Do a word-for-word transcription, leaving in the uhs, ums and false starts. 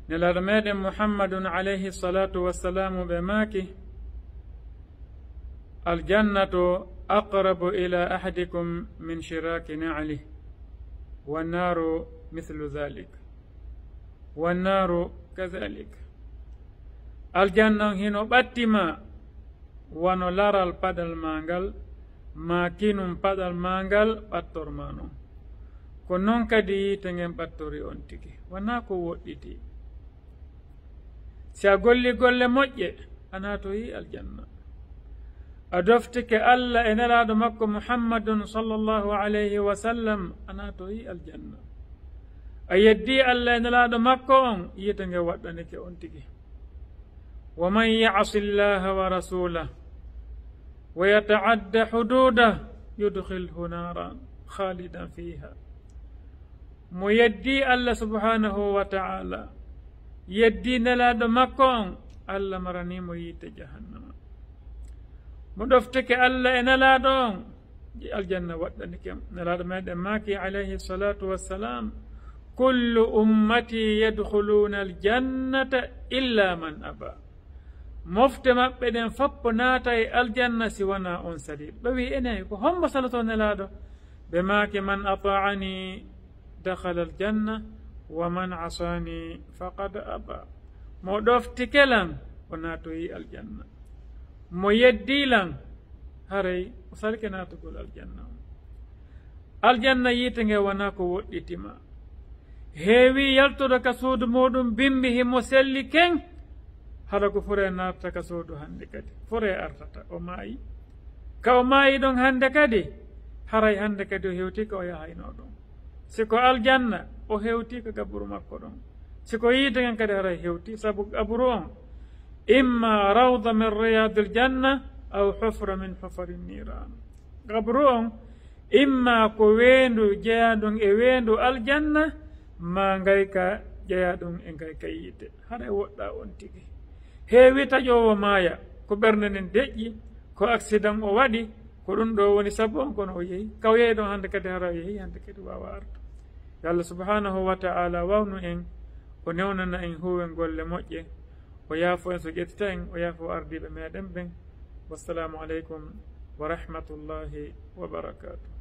Nelaaɗo meɗen Muhammadun alayhi salatu wassalaamu ɓe maaki, "Aljannatu aqrabu ila ahadikum min shiraki na'li, wa naru mithlu dhalik, wa naru kadhalik." Aljanna on hino ɓatti ma wano laral paɗal maa ngal, maa kinum paɗal maa ngal ɓattor maa non. Ko non kadi yiite ngen ɓattori on tigi. Wanaa ko woɗɗitii. Si a golli golle moƴƴe, a naatoyi aljanna. A doftike Alla e Nelaaɗo makko Muhammadun sallallahu alayhi wa sallam, a naatoyi aljanna. A yeddii Alla e Nelaaɗo makko on, yiite nge waɗɗanike on tigi. "Wa man ya'si Allaha wa rasulahu wa yata'adda hududahu yudkhilhu naran khalidan fiha." Mo yeddii Alla subhanahu wa ta'ala, yeddii Nelaaɗo makko on, Alla maranii mo yiite jahannama. Mo ɗoftike Alla e Nelaaɗo on, aljanna waɗɗanike mo. Nelaaɗo meɗen maaki, alayhi salatu wassalam, "Kullu ummati yadkhuluna aljannata illa man aba." Mofte maɓɓe ɗen foppo naata e aljanna si wanaa on saliiɗo. Ɓe wi'i, "Enen, ko hombo saloto Nelaaɗo?" Ɓe maaki, "Man ata'ani dakhala aljanna, wa man asani faqad aba." Mo ɗoftike lan, o naatoyi aljanna. Mo yeddii lan, haray o salke naatugol aljanna on. Aljanna yiite nge wanaa ko woɗɗitima. Heewi yaltude ka suudu muuɗum bimbi himo selli ken, hara ko fure naatata ka suudu hande kadi. Fure artata, o maayi. Ka o maayi ɗon hande kadi, haray hande kadi o hewti ka o yahaynoo ɗon. Si ko aljanna, o hewti ka gaburu makko ɗon. Si ko yiite ngen kadi haray hewti, sabu gaburu on, imma rawda min riyadil janna, aw hufra min hufari niran. Gaburu on, imma ko weendu jeyaaɗun e weendu aljanna, maa ngayka jeyaaɗun e ngayka yiite. Haray woɗɗaa on tigi. Heewi taƴoowo maaya, ko ɓernde nden deƴƴi, ko accident o waɗi, ko ɗun ɗoo woni sabu on, kono o yehi. Ka o yehi ɗon hande kadi, hara o yehi, hande kadi waawa artu. Yo Allah subhanahu wa ta'ala wawnu en, o newnana en huuwen golle moƴƴe, o yaafo en so ƴettita en, o yaafo ardiiɓe meɗen ɓen. Wassalaamu aleykum wa rahmatullahi wa barakaatuh.